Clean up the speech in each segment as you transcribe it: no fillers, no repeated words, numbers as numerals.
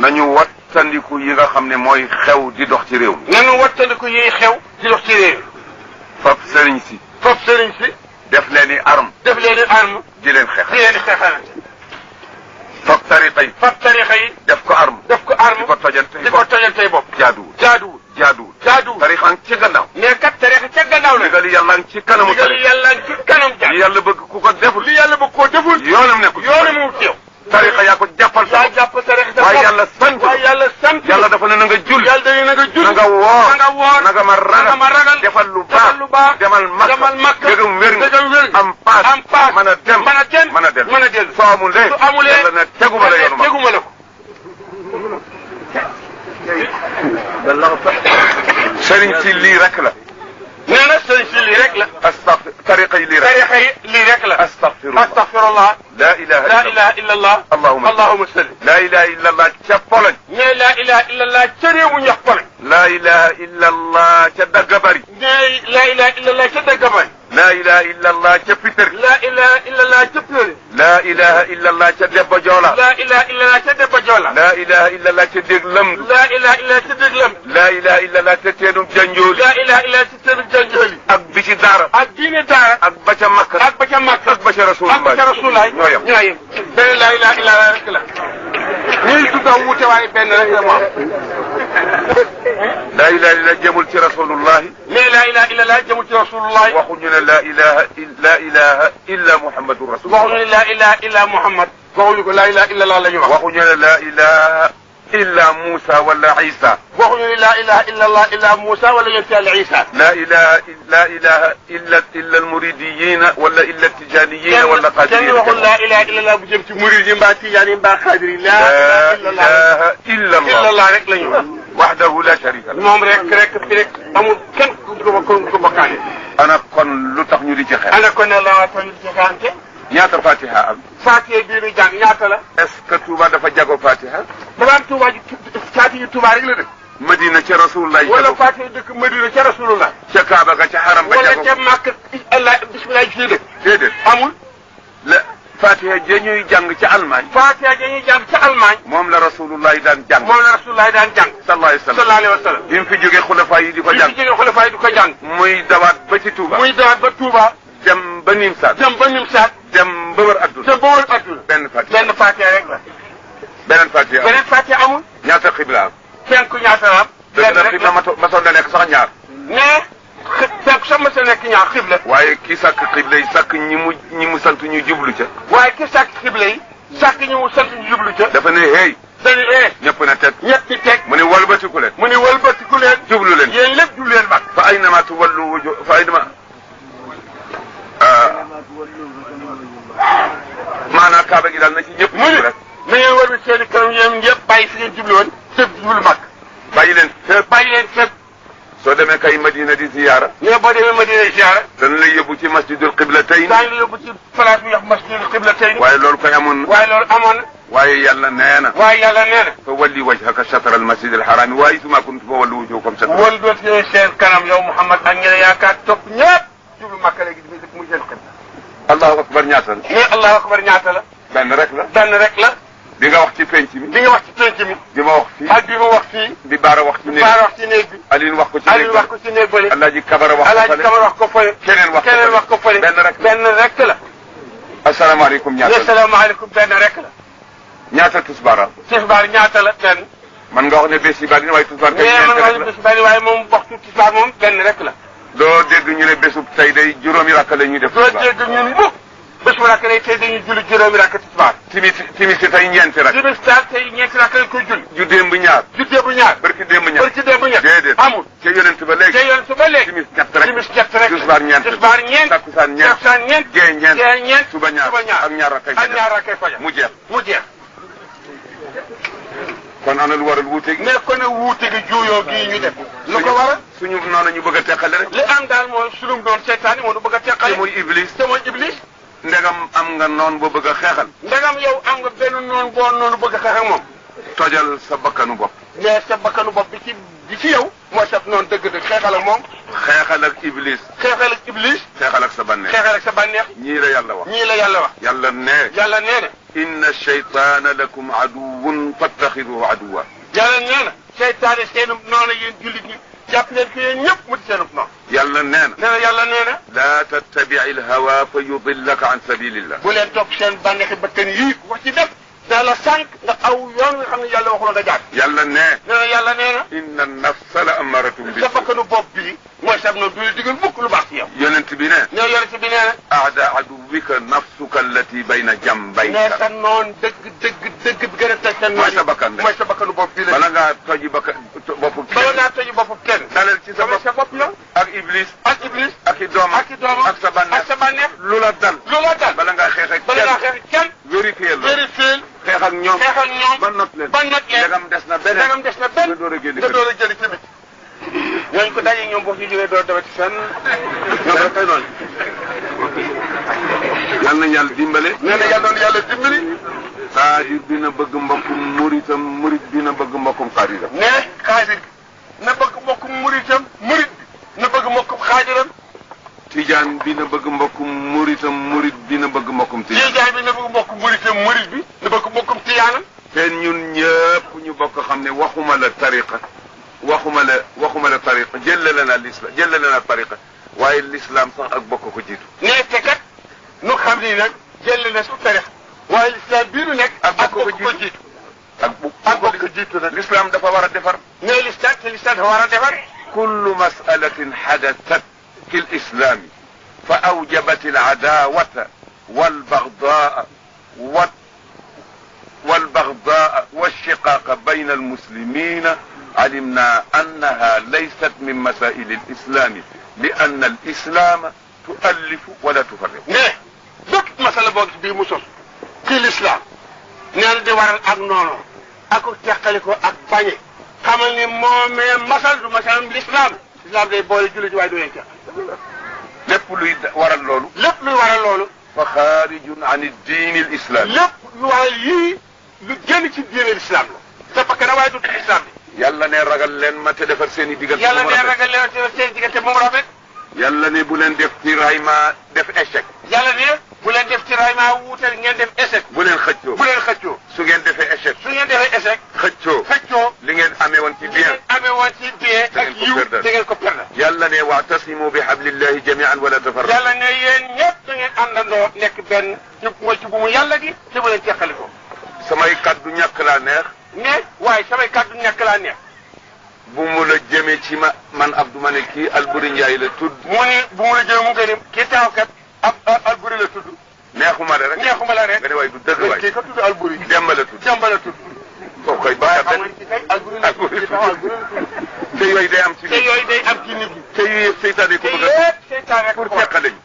nañu wattandiku yi nga xam ne mooy xew di dox ci réew mi. nañu wattandiku yi xew di dox ci réew mi. fab sëriñ si. fab sëriñ si. def leen i arme. def leen i arme. di leen xeexal. di leen xeexal. fab tariqa yi. fab tariqa yi. def ko arme. def ko arme. di ko tojantey di ko tojantey bopp. jaaduwul. jaaduwul. jaaduwul. jaaduwul. tariqa ci gannaaw. mais kat tariqa ca gannaaw la. ndigal yàlla ngi ci kanamu tariqa. ndigal yàlla ngi ci kanam ja. li yàlla bëgg ku ko deful. li yàlla bëgg koo deful. yoonam nekkul. yoonam mu ci yow. tariqa yaa ko jàppal sa bopp. yaa jàpp tariqa sa bopp. waaye yàlla sant. waaye yàlla sant. yàlla dafa ne na nga jul. yàlla dañu na nga jul. na nga woor. na nga woor. na nga ma ragal. na nga ma ragal. defal lu defal lu baax. demal makka. demal makka. dëgëm wér nga. dëgëm wér nga. am paas. am paas. mën a dem. mën a dem. mën a dellu. mën a dellu. soo amulee. su amulee. yàlla ne teguma la yoonu ma. teguma la ko. sëriñ si lii rek la. nee na sëriñ si lii rek la. tariqa yi lii rek la. tariqa yi lii rek la. astaghfirullah. astaghfirullah. la ilaha illallah. allahumma salli. la ilaha illallah ca Pologne. nee la ilaha illallah ca réewu ñax Pologne. la ilaha illallah ca Dagabari. nee la ilaha illallah ca Dagabari. la ilaha illallah ca Piter. la ilaha illallah ca Pire. la ilaha illallah ca Debba Joola. la ilaha illallah ca Debba Joola. la ilaha illallah ca Déglam. la ilaha illallah ca Déglam. la ilaha illallah ca Teenum Janjooli. la ilaha illallah ca Teenum Janjooli. ak bi ci daara. ak diine daara. ak ba ca Makka. ak ba ca Makka. ak ba ca Rasulullah. ak ba ca Rasulullah. ñoo yem. ñoo yem. benn la ilaha illallah rek la. ñuy tudda wuute waaye benn rek la mu am. la ilaha illallah jëmul ci Rasulullah. mais la ilaha illallah jëmul ci Rasulullah. waxuñu ne la ilaha illa Muhammadur Rasulullah. waxuñu ne la ilaha illa Muhammad. waxuñu ko la ilaha illallah la ñu wax. waxuñu ne la ilaha illa Musa wala Isa. waxuñu ne la ilaha illallah illa Musa wala yonent Yàlla Isa. la ilaha illa al-muridiyyin wala illa at-tijaniyyin wala qadiriyyin. kenn waxul la ilaha illallah bu jëm ci murid yi mbaa tijaan yi mbaa xaadir yi. la ilaha illallah rek la ñu wax. wahdahu la sharika lahu. moom rek amul kenn ku ko bokkaale. ana kon lu tax ñu di ci xel. ana kon ne la tax ñu di ci xelante. ñaata Fatiha am. Fatiha bii ñu jàng ñaata la. est-ce que Touba dafa jago Fatiha. dafa am Touba ji Fatiha Touba rek la dëkk. Madina ca Rasulullah. wala Fatiha dëkk Madina ca Rasulullah. ca Kaaba ga ca Haram ba jago. wala ca Makka Allah bismillah ci dëkk. déedéet amul. la Fatiha ja ñuy jàng ca Allemagne. Fatiha ja ñuy jàng ca Allemagne. moom la Rasulullah daan jàng. moom la Rasulullah daan jàng. sallallahu alayhi wa sallam. bi mu fi jógee xulafa yi di ko jàng. bi mu fi jógee xulafa yi di ko jàng. muy dawaat ba ci Touba. muy dawaat ba Touba. dem ba Nimsaat. dem ba Nimsaat. dem ba wër adduna. dem ba wër adduna. benn Fatiha rek la. beneen Fatiha amul. ñaata xibla am. penku ñaata la am. benn rek la masoon na nekk sax ñaar. mais penku sax ma sa nekk ñaar xibla. waaye ki sàkk xibla yi sàkk ñi mu sant ñu jublu ca. waaye ki sàkk xibla yi sàkk ñi mu sant ñu jublu ca. dafa ne hey. dañu ñëpp na teg. ñetti teg. mu ne walbatiku leen. jublu leen. yéen lépp jublu leen mag. fa aynama tuwallu wujuh fa aynama maanaam Kaaba gi daal na ci ñëpp. mu ne na ngeen war a seen i kanam yéen ñëpp bàyyi fi ngeen jublu woon te jublu mag. bàyyi leen fépp. soo demee kay Madina di ziyaara. mais boo demee Madina di ziyaara. dana lay yóbbu ci masjidul qiblatayn. daañu la yóbbu ci place bi wax masjidul qiblatayn. waaye loolu koy amoon na. waaye yàlla nee na. fa walli wajhaka shatra al masjid al haram wa haythuma kuntum fa wallu wujuhakum shatra. wala dootoo seen kanam yow Muhammad ak ñeneen yaakaar topp ñëpp jublu Makka léegi muy seen xel. allahu akbar ñaata la. mais allahu akbar ñaata la. benn rek la. di nga wax ci penc mi. di nga wax ci penc mi. di ma wax fii. ak di ma wax fii. di baara wax ci néeg bi. baara wax ci néeg bi. Alioune wax ko ci néeg bi. wax ko ci néeg bële. Alaaji Kabara wax ko fële. keneen wax ko fële. benn rek la. asalaamaaleykum ñaata la. asalaamaaleykum benn rek la. ñaata tisbaar. tisbaar ñaata la benn. man nga wax ne bés yi bari na waaye tisbaar. mais man nga wax ne bés yi bari waaye moom waxtu tisbaar moom benn rek la. doo dégg ñu ne bésub tey day juróomi rakk la ñuy def. doo dégg ñun mukk bés bu rakk lay tey dañuy julli juróomi rakk tisbaar. timis tey ñeenti rakk. timis daal tey ñeenti rakk lañ koy julli. ju démb ñaar. barki démb ñaar. déedéet. amul. ca yonent ba léegi. timis ñett rek. tisbaar ñeent. takkusaan ñeent. gee ñeent. suba ñaar ak ñaar rakkay fajar. mu jeex. kon ana lu waral wuute gi. mais kon nag wuute gi juuyoo gii ñu def. lu ko waral suñu noonu ñu bëgg a teqale rek. li am daal mooy sunum doon seetaani moo nu bëgg a teqale. te mooy iblis. ndegam am nga noon boo bëgg a xeexal. ndegam yow am nga benn noon boo noonu bëgg a xeex ak moom. tojal sa bakkanu bopp. mais sa bakkanu bopp bi ci yow. mooy sa noonu dëgg-dëgg xeexal ak moom. xeexal ak iblis. xeexal ak iblis. xeexal ak sa bànneex. ñii la yàlla wax. yàlla nee na. inna shaytaana lakum aduwwun fattaxiduhu aduwwa. yàlla nee na seytaane seenum noonu yéen jullit ñi jàpp leen ko yéen ñëpp mu di seenum noonu. yàlla nee na. nee na yàlla nee na. laa tattabi'il hawaa fa yudillaka an sabilillah. bu leen topp seen bànneexi bakkan yii ku ko ci def daa la sànq nga aw yoon nga xam ne yàlla waxuloo nga jaar. yàlla nee. nee na yàlla nee na. inna nafsa la ammaratun bi. sa bakkanu bopp bii mooy sab na du digal mukk lu baax ci yow. yonent bi ne. nee yonent bi nee na. aada aduwwika nafsuka allati bayna jambayka. nee sa noon dëgg bi gën a teg seen noon mooy sa bakkan de. mooy sa bakkanu bopp bii la. bala ngaa toji boppu kenn. bala ngaa toji boppu kenn. dalal ci sa bopp la. ak iblis. ak iblis. ak i doomam. ak i doomam. ak sa bànneex. ak sa bànneex. lu la dal. lu la dal. bala ngaa xeex ak kenn. bala ngaa xeex ak kenn. vérifier la. vérifier. xeex ak ñoom. xeex ak ñoom. ba not leen. ba not leen. dagam des na beneen. dagam des na benn. nga door a génn nga door a jëli tamit. ñooñu ko daje ñoom boo ci jógee door dawati fenn. ñoom rek kay doon. yal na yàlla dimbale. nee na yàlla na yàlla dimbali. xaadir dina bëgg mbokkum muritam murit dina bëgg mbokkum xaadiram. nee xaadir na bëgg mbokkum muritam murit bi na bëgg mbokkum xaadiram. tijaan bi na bëgg mbokkum muritam murit dina bëgg mbokkum tijaan. tijaan bi na bëgg mbokkum muritam murit bi na bëgg mbokkum tijaanam. te ñun ñëpp ñu bokk xam ne waxuma la tariqa waxuma la tariqa jëlale na tariqa waaye l'islam sax ak bokk ko jiitu. nee te kat nu xam ni nag jël na su tariqa waaye l'islam bii nu nekk. ak bokk ko jiitu. ak bokk ko jiitu nag. l'islam dafa war a defar. nee l'islam te l'islam dafa war a defar. kullu mas'alatin hadathat fi l-islam fa awjabat al-adawata wal-baghdaa'a والشقاق بين المسلمين علمنا أنها ليست من مسائل الإسلام لأن الإسلام تؤلف ولا تفرق. mais bépp masala boo gis bii mu sos ci l'islam nee na di waral ak noonu ak teqali ko ak bañe xamal ni moomee masal du masalam l'islam day boole jullit waaye du leen ca. lépp luy waral loolu. lépp luy waral loolu. fa xaarijun an ad-diin al-islaami. lépp lu waral yii lu génn ci diine l'islam la. te parce que waaye du l'islam bi. yàlla ne ragal leen ma te defar seen i diggante. yàlla ne ragal leen te defar seen i diggante moom rafet. yàlla ne bu leen def tiraillement def échec. yàlla ne bu leen def tiraillement wuutal ngeen def échec. bu leen xëccoo. bu leen xëccoo. su ngeen defee échec. su ngeen defee échec. xëccoo. li ngeen amee woon ci bien. ak yiw da ngeen ko perdre. yàlla ne wa'tasimu bi hablillahi jami'an wala tafarraqu. yàlla ne yéen ñëpp da ngeen àndandoo nekk benn ñu mooy ci bu mu yàlla gi te bu leen teqali ko. samay kaddu ñàkk laa neex. mais waaye samay kaddu ñàkk laa neex. bu mu la jëmee ci man Abdou ma ne kii Alburi Njaay la tudd. mu ni bu mu la jëmee mu ngi ni kii taawkat Alburi la tudd. neexuma la rek. nga ne waaye du dëgg waay. kii ka tudd Alburi. Demba la tudd. kooku koy baax a Alburi te yooyu day am ci nit ñi. te yooyu seytaane ko bëgg a. seytaane pour teqale ñu.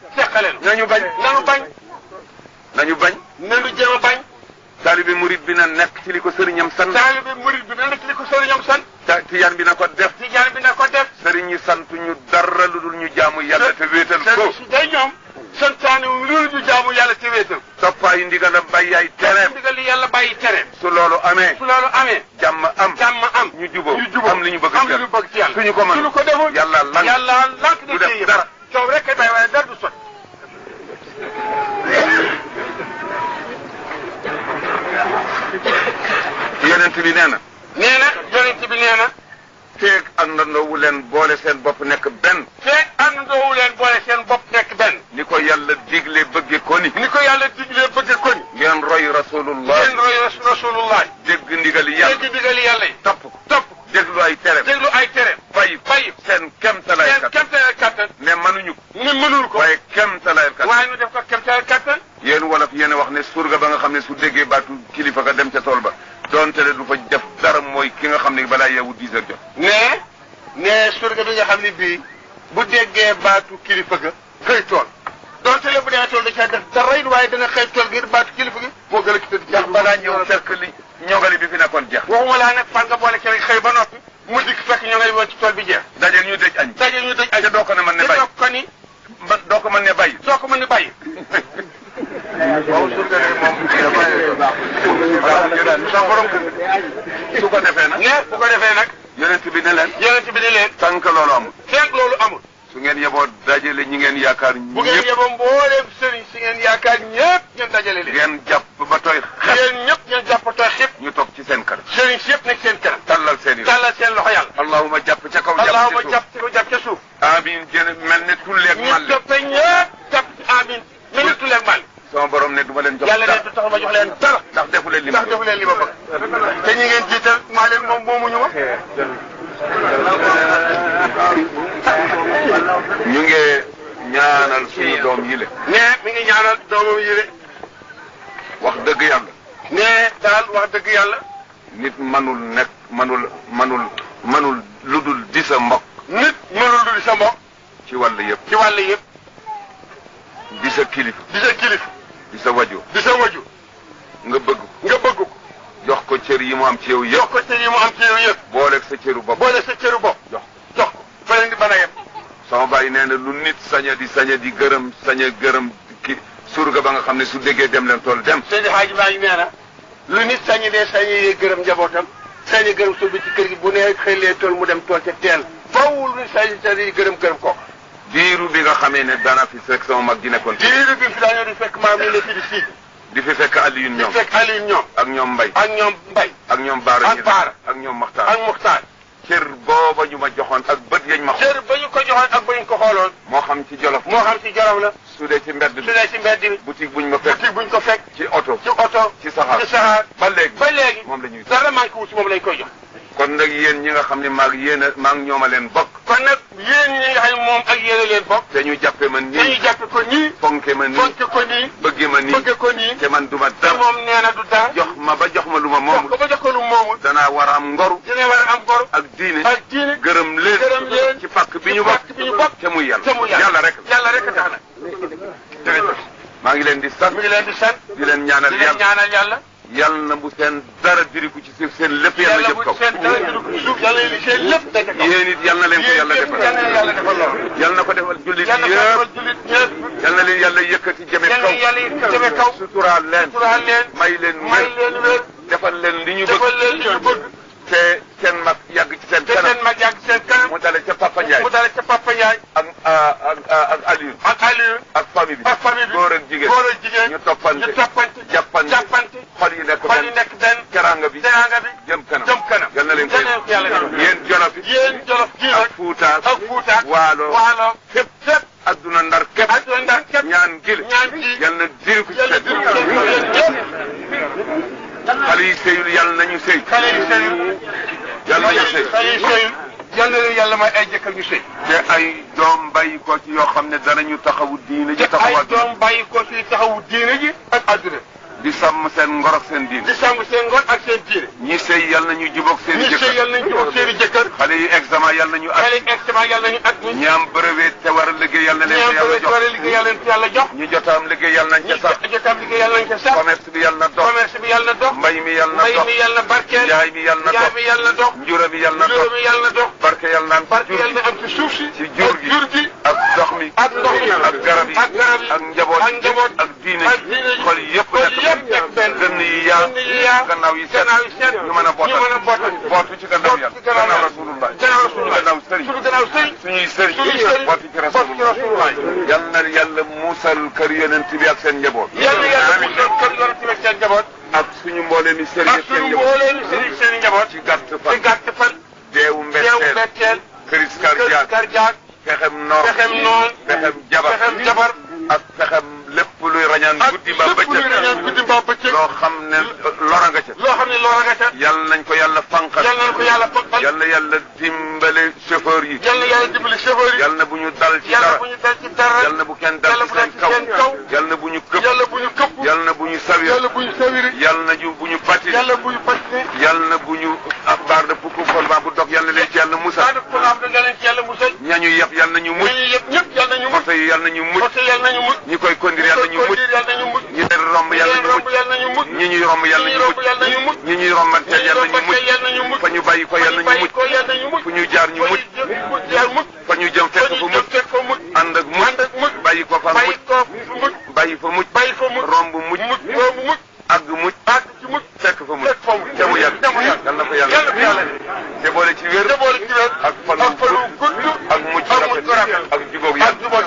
nañu bañ. nañu jéem a bañ. taalibe murid bi na nekk ci li ko sëriñam sant. tijaan bi na ko def. sëriñ ñi sant ñu dara lu dul ñu jaamu yàlla te wéetal ko. day ñoom santaane lu ñu jaamu yàlla te wéetal. toppaayu ndigalam bàyyi ay tereem. ndigal yàlla bàyyi tereem. su loolu amee. jàmm am. ñu jubóo am li ñu bëgg ci yàlla. suñu ko mën yàlla lank du def dara. coow rek kay bàyyi waaye dara du sot. yonent bi nee na. yonent bi nee na. feeg àndandoo wu leen boole seen bopp nekk benn. ni ko yàlla digle bëgge ko ni. ngeen roy rasulullah. dégg ndigali yàlla. topp déglu ay tere. bàyyi seen kemtalaay kattan. ne mënuñu ko. waaye kemtalaay kattan. waaye ñu def ko kemtalaay kattan. yéen wolof yéen wax ne surga ba nga xam ne su déggee baatu kilifa ga dem ca tool ba. doonte le du fa def dara mooy ki nga xam ne balaa yeewu 10 heures jot. ne surga bi nga xam ne bii bu déggee baatu kilifa ga xëy tool doonte le bu dee tool da caa def dara it waaye dana xëy tool ngir baatu kilifa gi moo gën a ki tëdd jax balaa ñëw fekk li ñogali bi fi nekkoon jeex. waxuma laa nag fan nga boole ci xëy ba noppi mu dikk fekk ñogali woon ci tool bi jeex. dajeel ñu dëj añ. te doo ko ne mën ne bàyyi. doo ko mën ne bàyyi. waaw surga de moom su ko defee nag. yonent bi ne leen. tànk loolu amul. su ngeen yeboo dajale ñi ngeen yaakaar ñëpp. bu ngeen yeboo mbooleem sëriñ si ngeen yaakaar ñëpp ngeen dajale leen. ngeen jàpp ba tooy xep. yéen ñëpp ngeen jàppatoo xëpp. ñu toog ci seen kanam. sëriñ si yëpp nekk seen kanam. tallal seen i loxo. tallal seen loxo yàlla. allahuma jàpp ca kaw jàpp ci suuf. allahuma jàpp ca suuf. amiin jën mel ne tulleeg ñu màlle. toppee ñëpp jàpp ci amiin mel ne tulleeg màlle. sama borom ne du ma leen jox yàlla ne du tax ma jox leen dara. ndax defu leen li ma ndax defu leen li ma bëgg. te ñi ngeen jiital maa leen moom moomuñu ma. ñu ngi ñaanal suñu doom yi le. ne mi ngi ñaanal doomam yi le. wax dëgg yàlla. ne daal wax dëgg yàlla. nit manul lu dul di sa mbokk. nit mënul du di sa mbokk. ci wàll yëpp. ci wàll yëpp. di sa kilifa. di sa kilifa. di sa waju. di sa waju. nga bëgg ko. nga bëgg ko. jox ko cër yi mu am ci yow yëpp. jox ko cër yi mu am ci yow yëpp. booleeg sa cëru bopp. boole sa cëru bopp. jox jox ko. fa leen di mën a yem. sama bàyyi nee na lu nit saña di gërëm ki surga ba nga xam ne su déggee dem leen tool dem. Seydi Hadji Malick nee na lu nit sañi gërëm njabootam sañi gërëm suuf bi ci kër gi bu nee xëy lee tool mu dem tool ca teel fawul lu sañi gërëm kooku. diiru bi nga xamee ne dana fi fekk sama mag ji nekkoon. diiru bi fi daañoo di fekk maam yi ne fi di sii. di fi fekk Alioune ñoom. di fekk Alioune ñoom. ak ñoom Mbaye. ak ñoom Mbaye. ak ñoom Baara. ak Baara ak ñoom Maxtaar. ak Muxtaar. cër booba ñu ma joxoon ak bët yañ ma xool. cër ba ñu ko joxoon ak ba ñu ko xooloon. moo xam ci Jolof. moo xam ci Jolof la. su dee ci mbedd bi. su dee ci mbedd bi. boutique buñ ma fekk. boutique buñ ko fekk. ci oto. ci oto. ci saxaar. ci saxaar. ba léegi. ba léegi. moom la ñuy dara manqué wu si moom lañ koy jox. kon nag yéen ñi nga xam ne maa ngi ñoom a leen bokk. kon nag yéen ñi nga xam ne moom ak yéen a leen bokk. te ñu jàppe ma nii. te ñu jàppe ko nii. fonke ma nii. fonke ko nii. bëgge ma nii. bëgge ko nii. te man duma te dara. moom nee na du dara. jox ma lu ma moomul. jox ko ba jox ko lu moomul. danaa war a am ngoru. dina war a am ngor. ak diine. ak diine. gërëm leen. ci pàkk bi ñu bokk. te muy yàlla. yàlla rek. yàlla rek a tax na. jërëjëf. maa ngi leen di sant. mi ngi leen di sant. di leen ñaanal di leen ñaanal yàlla. yàlla na bu seen dara diriku ci suuf seen lépp yàlla jëm kaw. yàlla bu seen dara diriku ci suuf yàlla li seen lépp daje kaw. yéen it yàlla na leen ko yàlla defal. yàlla defal loolu. yàlla na ko defal jullit yàlla yëpp. defal jullit ñëpp. yàlla na leen yàlla yëkkati jëme kaw. yàlla yëkkati jëme kaw. suturaal leen. suturaal leen. may leen wér. defal leen li ñu bëgg. defal leen li ñu bëgg. te seen mag yàgg ci seen kanam. te seen mag yàgg ci seen kanam. mu dale ca Papa Ndiaye. mu dale ca Papa Ndiaye. ak Aliou. ak Aliou. ak famille bi. ak famille bi. góor ak jigéen. góor ak jigéen. ñu toppante. jàppante. xol yi nekk benn. teranga bi. jëm kanam. yal na leen koy yéen Jolof it. yéen Jolof gii ak Fuuta. ak Fuuta. Waalo. fépp. adduna ndar képp. ñaan gil. yal na diri ko ci seen. xale yi sëyul yàlla nañu sëy. xale yi sëyul. yàlla nañu sëy. xale yi sëyul. yal na leen yàlla may ay jëkkër ñu sëy. te ay doom bàyyi ko ci yoo xam ne danañu taxawu diine ji. te ay doom bàyyi ko ci taxawu diine ji ak adduna. di sàmm seen ngor ak seen diine. di sàmm seen ngor ak seen diine. ñi sëy yal nañu jubóog seen i jëkkër. ñi sëy yal nañu jubóog seen i jëkkër. xale yi examen yal nañu at. xale yi examen yal nañu at. ñi am brevet te war a liggéey yal na leen ko yàlla jox. ñi am brevet te war a liggéey yal na leen ko yàlla jox. ñi jotaam liggéey yal nañ ca sax. ñi jotaam liggéey yal nañ ca sax. commerce bi yal na dox. commerce bi yal na dox. mbay mi yal na dox. mbay mi yal na barkeel. njaay mi yal na dox. njaay mi yal na dox. njura mi yal na dox. njura mi yal na dox. barke yal na am barke yal na am ci suuf si. ci jur gi ak ndox mi. ak ndox mi ak garab yi. ak garab yi. ak njaboot ak njaboot. ak diine xol yëpp nekk benn. gën yi yaa gannaaw yi seet ñu mën a bootu ci gannaaw yàlla gannaaw rasulullah gannaaw sëriñ suñuy sëriñ bootu ci rasulullah yal na yàlla musal kër yonent bi ak seen njaboot ak suñu mboolee mi sëriñ seen njaboot ci gàtt fan deewu mbetteel crise cardiaque pexem noon pexem jabar ak pexem lépp luy rañaan guddi ba bëccëg loo xam ne lora nga ca yal nañ ko yàlla fanqal yal na yàlla dimbale chauffeur yi yal na bu ñu dal ci dara yal na bu kenn dal ci seen kaw yal na bu ñu këpp yal na bu ñu sawir yal na bu ñu batti yal na bu ñu barre de fol bu dog yal na leen ci yàlla musal ñañu yëpp yal na ñu mucc oto yi yal na ñu mucc ñi koy conduire yal na ñu mucc ñi leen romb yal na ñu mucc ñi ñuy romb yal na ñu mucc ñi ñuy rombanteel yal na ñu mucc fa ñu bàyyi ko yal na ñu mucc fu ñu jaar ñu mucc fa ñu jëm fekk fa mucc ànd ak mucc bàyyi ko fa mucc bàyyi fa mucc romb mucc àgg mucc fekk fa mucc te mu yàgg yal na ko yàlla te boole ci wér ak fan gudd ak mucc rafet ak jubóog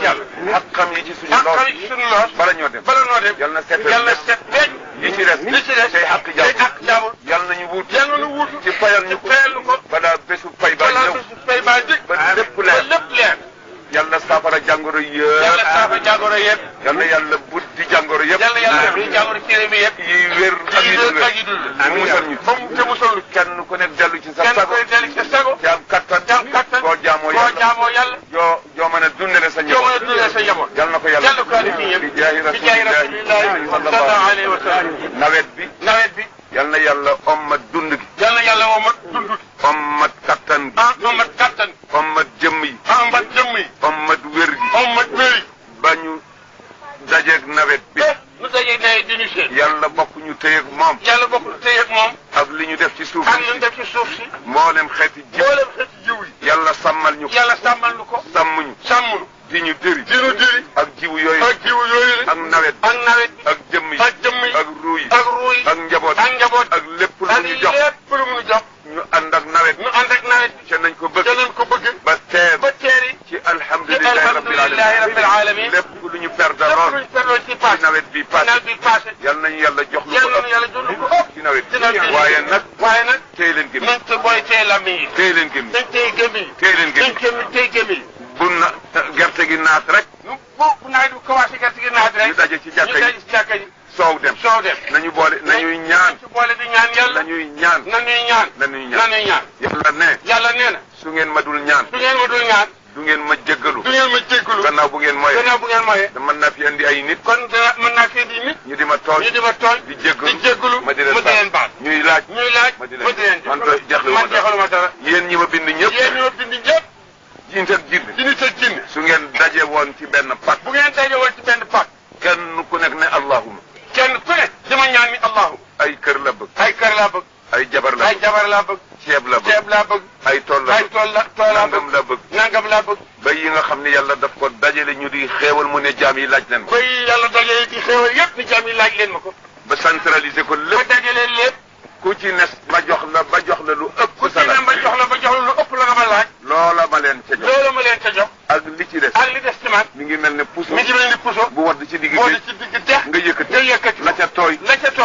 yàlla ak xam yi ci suñu lool bala ñoo dem yal na set yi ci des fayal ñu ko balaa bésu fay baa ñëw ba lépp leer yàlla saafara jàngoro yëpp yàlla yàlla buddi jàngoro yëpp yi wér ak yi dul mu musal ñu te musal kenn ku nekk dellu ci sa sago te am kattan koo jaamoo yàlla joo mën a dundale sa njaboot yàlla na ko yàlla bi jaahi rasulillahi sallallahu alayhi wa sallam nawet bi yàlla na yàlla ommat dund gi ommat kattan gi ommat jëmm yi ommat wér gi ba ñu dajeeg nawet bi yàlla bokk ñu téyeeg moom ak li ñu def ci suuf si mboolem xeeti jiw yi yàlla sàmmal ñu ko sàmm di ñu diri ak jiwu yooyu ak nawet ak jëmm yi ak ruu yi ak njaboot ak lépp lu ñu jox ñu ànd ak nawet ca nañ ko bëgg ba teer ci alhamdulillahi rabbil alamin lépp lu ñu perdaloon ci nawet bi passé yal nañu yàlla jox lu ko ëpp ci nawet bi waaye nag téye leen gémmiñ téye leen gémmiñ bu na gerte gi naat rek bu nawet bi commencé gerte gi naat rek ñu daje ci jàkka yi soow dem nañu boole nañuy ñaan nañuy ñaan yàlla nee na su ngeen ma dul ñaan du ngeen ma jéggalu gannaaw bu ngeen moyee mën naa fi indi ay nit ñu di ma tooñ di jéggalu ma di leen baal ñuy laaj ma di leen man doy jeexlu ma dara yéen ñi ma bind ñëpp jiit ak jinne su ngeen daje woon ci benn pak kenn ku nekk ne allahuma dama ñaan ni allahuma ay kër la bëgg ay jabar la bëgg ceeb la bëgg ay tool la bëgg nangam la bëgg bay yi nga xam ne yàlla daf ko dajale ñu di xéewal mu ne jaam yi laaj leen ko bay yàlla dajale di xéewal yépp ni jaam yi laaj leen ma ko ba centraliser ko lépp ba dajale lépp ku ci nes ma jox la lu ëpp sa la ma jox la lu ëpp la nga ma laaj loola ma leen ca jox ak li ci des ci man mi ngi mel ne puso bu wadd ci digg dex nga yëkkati la ca tooy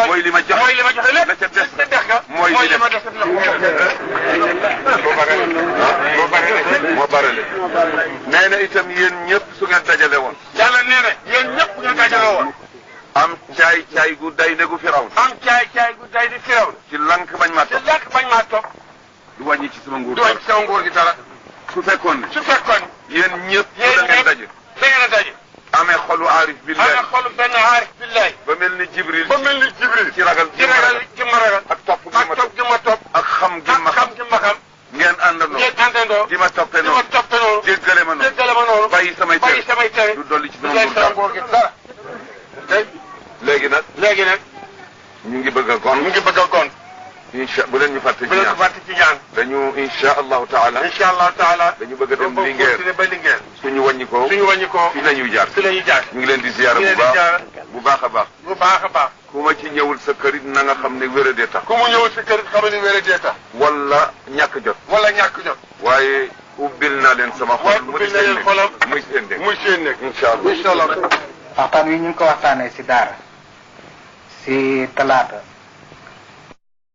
mooy li ma joxe lépp la ca des mooy li ma def moo barale nee na itam yéen ñëpp su ngeen dajale woon yàlla nee na yéen ñëpp ngeen dajale woon am caay gu day ne gu firaw ci lank bañ maa topp du wàññi ci sama nguur gi dara su fekkoon ne yéen ñëpp da ngeen daje amee xolu aarif billahi ba mel ni jibril ci ragal gi ma ragal ak topp gi ma topp ak xam gi ma xam ngeen àndandoo di ma toppee noonu jéggale ma noonu bàyyi samay tere du dolli ci sama nguur dara léegi nag ñu ngi bëgg a gon bu leen ñu fàtte ci ñaan dañu insha allahu taala dañu bëgg a dem Linguère suñu wàññi ko fii la ñuy jaar ñu ngi leen di ziyaara bu baax a baax ku ma ci ñëwul sa kër it na nga xam ne wéradee tax wala ñàkk jot waaye ubbil naa leen sama xol muy seen nekk insha allah waxtaan wi ñu ngi ko waxtaanee si daara si talaata